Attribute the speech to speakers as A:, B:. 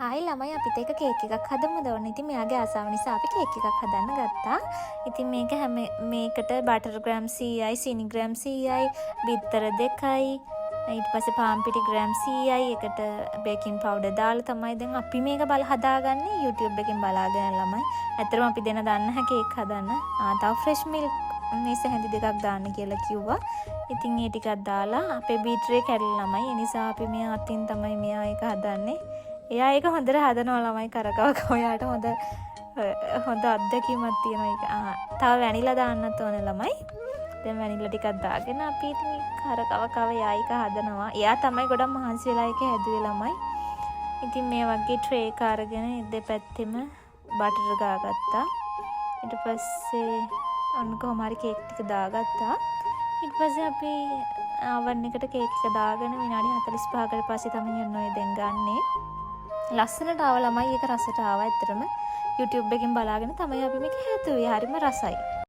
A: Hi ළමයි, අපිත් එක්ක කේක් එකක් හදමුද? ඔන්න ඉතින් මෙයාගේ ආසාව නිසා අපි කේක් එකක් හදන්න ගත්තා. ඉතින් මේක හැම මේකට බටර් ග්‍රෑම් 100යි, සීනි ග්‍රෑම් 100යි, බිත්තර 2යි, ඊට පස්සේ පාන් පිටි ග්‍රෑම් 100යි, එකට බේකින් පවුඩර් දාලා තමයි දැන් අපි මේක බල හදාගන්නේ YouTube එකෙන් බලාගෙන ළමයි. ඇත්තටම අපි දෙන්න දන්නේ නැහැ කේක් හදන්න. ආ, තව ෆ්‍රෙෂ් මිල්ක් මේස හැඳි 2ක් දාන්න කියලා කිව්වා. ඉතින් ඒ ටිකක් දාලා අපේ බීටරේ කැඩලා ළමයි. ඒ නිසා අපි මෙයා අතින් තමයි මෙයා ඒක හදන්නේ. එයා ඒක හොඳට හදනවා ළමයි, කරකව කව එයාට හොඳ හොඳ අත්දැකීමක් තියෙනවා ඒක. ආ, තව වැනිලා දාන්නත් ඕන ළමයි. දැන් වැනිලා ටිකක් දාගෙන අපි ඉතින් කරකව කව එයා ඒක හදනවා. එයා තමයි ගොඩක් මහන්සි වෙලා ඒක හැදුවේ ළමයි. ඉතින් මේ වගේ ට්‍රේ එක අරගෙන දෙපැත්තෙම බටර් ගාගත්තා. ඊට පස්සේ ඔන්න කොහොම හරි කේක් ටික දාගත්තා. ඊට පස්සේ අපි අවන් එකට කේක් එක දාගෙන විනාඩි 45කට පස්සේ තමයි ඔන්න ඔය දැන් ගන්නෙ. ලස්සනට ආව ළමයි, ඒක රසට ආවා ඇත්තටම. YouTube එකෙන් බලාගෙන තමයි අපි මේක හැදුවේ. හරිම රසයි.